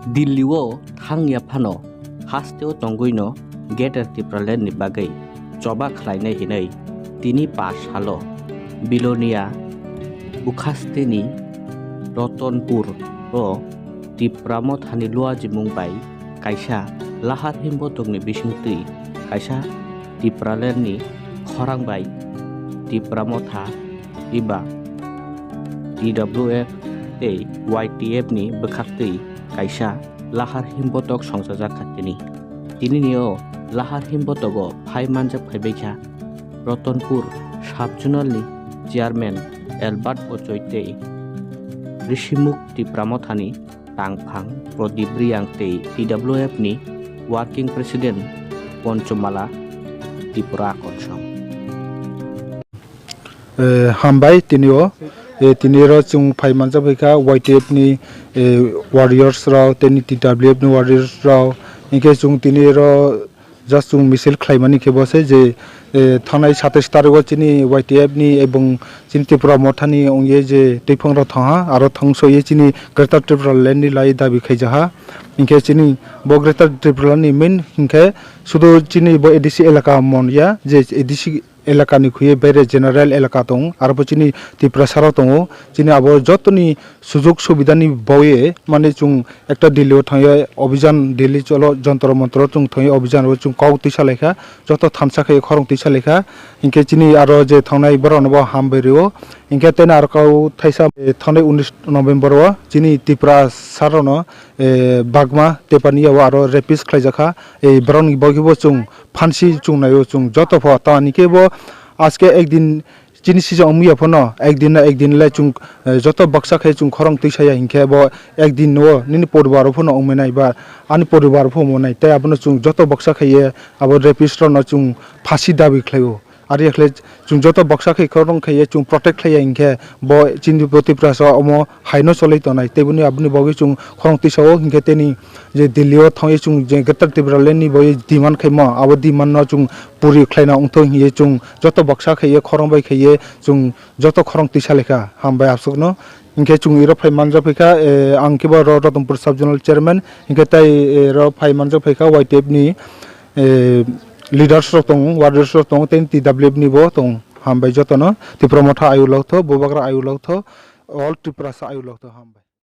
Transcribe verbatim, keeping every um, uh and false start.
Delhi-o thangya phano hasteo tongwino Greater Tipraland ni bagwi choba khlainai hinwi tini pash salo Bilonia bukhasteni Ratanpur-o Tipra Mothani luajimung bai kaisa lahar himbotokni bisingtwi kaisa Tipraland ni khorang bai Tipra Motha eba T W F tei Y T F ni bwkhaktwi kaisa lahar himbotok songchajak kha tini. Tinini o lahar himbotogo phai manjak phaibai kha Ratanpur Sub-Zonal ni Chairman Albert Ochoi tei Rishimukh Tipra Mothani tangphang Pradip Reang tei T W F ni Working President Ponchamala Tripura Akonsong. Eh, hambai tini o, eh, tini ro chwng phai manjak bai kha Y T F ni, eh, warriors rok tei ni T W F ni warriors rok, hinkhe chwng tini ro just chwng misil khlaimani khe bo se je, eh, thangnai satais tarikgo chini Y T F ni ebong chini Tripura Mothani wngye je twiphang rok thangha, aro thangsoye chini Greater Tripura Land ni lai dabi khaijaha. Hinkhe chini bo Greater Tripura Land ni main hinkhe sudu chini bo A D C elaka mon ya, je A D C elakani khuye bere general elaka tong, aro bo chini Tiprasa rok tongo, chini abo jotoni sujug subidani baoye, mane chwng ekta Delhi o thangya obhijan, Delhi cholo jontro montro chwng thangya obhijan o chwng kok twi salaikha, joto thansa khe khorang twi salaikha, hinkhe chini aro je thangnai borok no bo hambai rio, hinkhe tei aro kau thaisa thangnai unis November o chini Tiprasa rok no, eh, bagma tepani yao aro rapist khlaijakha, eh, borok ni bagwi bo chwng phansi chwng naio chwng joto pho, tamni khe bo aske ekdin chini sijak wngya phano ekdin na ekdin le chwng, eh, joto baksa khe chwng khorang twi saya hinkhe bo ekdin o nini poribar o phano wngmani ba ani poribar pho wngmani, tei abono chwng joto baksa khe ye abo rapist rok no chwng phasi dabi khlaio. Ari khle chwng joto baksa khe khorang khe ye chwng protect khlaiya hinkhe bo chini bo Tiprasa omo haino choloi tongnai, tei boni aboni bagwi chwng khorang twi sao hinkhe teni je Delhi o thangwi chwng je Greater Tipraland ni bagwi demand khaimo, abo demand no chwng puri khlaina wngthok hiye chwng joto baksa khaiye khorang bai khaiye chwng joto khorang twi salaikha. Hambai aswkno. Hinkhe chwng iro phai manjak phaikha, eh, ang khe bo ro Ratanpur Sub-Zonal Chairman, hinkhe tai, eh, ro phai manjak phaikha Y T F ni, eh, leaders rok tongo, warriors rok tongo, tei T W F ni bo tongo. Hambai jotono Tipra Motha ayuk lok tho, Bubagra ayuk lok tho, all Tiprasa ayuk lok tho, hambai.